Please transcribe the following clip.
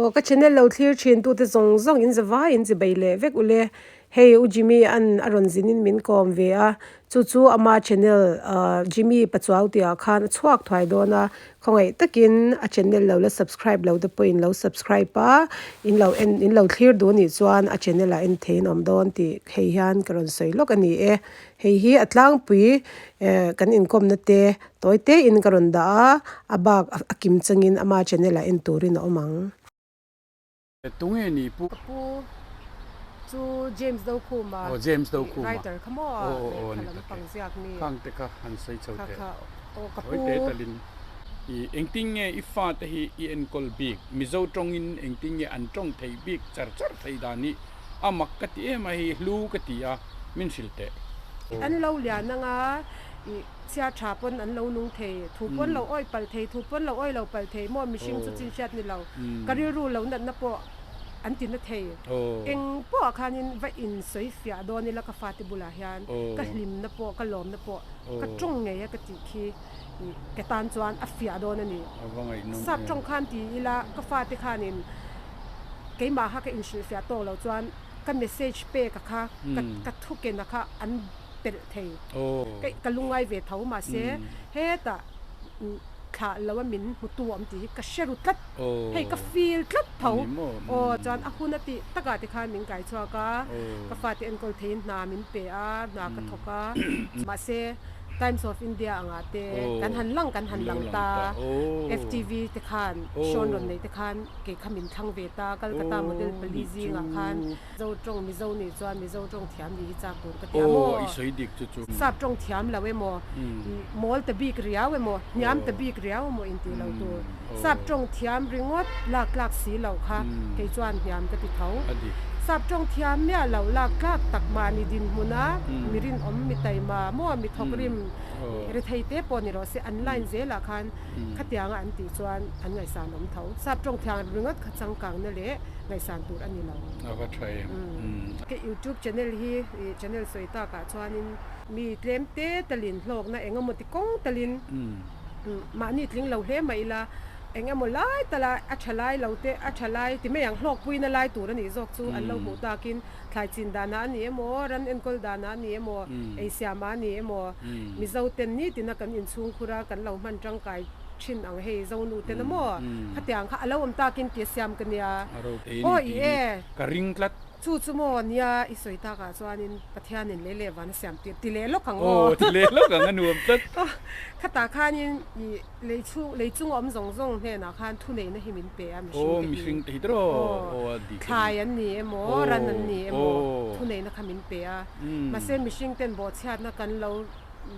Aw ka channel lo thlir thin tute zawng zawng in zavai in chibei leh vek ule. Hei u Jimmy an a rawn zin in min kawm ve a, chu chu ama channel ah Jimmy Pachuau tih ah khan a chhuak thuai dawn a, khawngaih takin a channel lo la subscribe lo te pawhin lo subscribe a, in lo en in lo thlir duh anih chuan a channel ah en thei in awm dawn tih hei hian ka rawn sawi lawk a ni e. Hei hi a tlangpui eh kan inkawmna te tawi te in ka rawn dah a, a bak a kim changin ama channel ah en turin a awm ang. Tunge ni pu? Ka pu chu James Dokhuma Aw James Dokhuma writer kha maw Aw aw aw lehkha ni lam tak e. pang ziak mi. Khang te kha han sawi chho Kha teh. kha aw ka Hawi pu. te talin i engtin nge i fate hi i enkawl bik? Mizo tawngin engtin nge an tawng thei bik char char thei dan hi a mak ka ti em a hei hlu ka ti a min hrilh teh. An lo lian anga i chhia tha pawn an lo nung thei, thu pawn lo awih palh thei, thu pawn lo awih lo palh thei maw mihring chu chin hriat ni lo, ka rilru lo natna pawh an ti na thei. Eng pawh ah khanin va in sawi fiah dawn ila ka fate bulah hian ka hlimna pawh ka lawmna pawh ka tawng ngei a ka tih khi ka tan chuan a fiah dawn a ni. Sap tawng khan ti ila ka fate khanin keimah kha ka inhrilhfiah tawk lo chuan ka message pek a kha ka thuken a kha an pelh thei. Ka lungngai ve tho mahse hetah thlah lo a min hmutu a awm tih hi ka hre ru tlat. Hei ka feel tlat tho. Aw chuan a hun a tih takah te khan min kai chhuak a, ka fate enkawl theiin hna min pe a, hna ka thawk a. Mahse Times of India angah te kan han lang kan han lang ta, FTV te khan show rawn neih te khan kei kha min thlang ve ta, Calcutta model pali zingah khan. Zo tawng Mizo nih chuan Mizo tawng thiam nih hi chak tur ka ti a maw? Aw, i sawi dik chu chu. Sap tawng thiam lo emaw, mawl ta bik riau emaw, hniam ta bik riau emaw intih lo tur. Sap tawng thiam ringawt lak tlak si lo kha kei chuan hniam ka ti tho. Sap tawng thiam miah lo lak tlak tak mahni dinhmuna mi rinawm, mi taima maw, mi thawkrim rethei te pawh ni rawh se an line zelah khan khatianga an tih chuan an ngaihsan awm tho. Sap tawng thiam ringawt kha changkangna leh ngaihsan tur a ni lo. A va tha em. Ka youtube channel hi i channel sawi takah chuanin mi tlem te talin hlawkna eng emaw ti kawng talin mahni tling lo hle mah ila eng emaw lai tala a tha lai lo te a tha lai ti mai ang hlawkpuina lai tur a nih zawk chu an lo hmuh takin thlai chin danah a ni emaw ran enkawl danah a ni emaw ei siamah a ni emaw Mizo ten nitina kan inchhungkhur a kan lo hman tangkai thin ang hei Zonu ten a maw? Khatiang kha a lo awm takin tia siam ka nia. A ro thei Aw ni i tih hi e. ka ring tlat. Chu chu maw nia i sawi takah chuanin Pathianin lei leh van a siam tir ti leh lawk ang aw. Aw ti leh lawk ang a nuam tlat. Aw khatah khanin i lei chhung lei chunga awm zawng zawng hnenah khan thuneihna hi min pe a mihring Aw te hi. mihring te hi tiraw Aw aw a dik a ni. thlai an ni emaw Aw ran an ni emaw aw. thuneihna kha min pe a. Mahse mihring ten bawhchhiatna kan lo.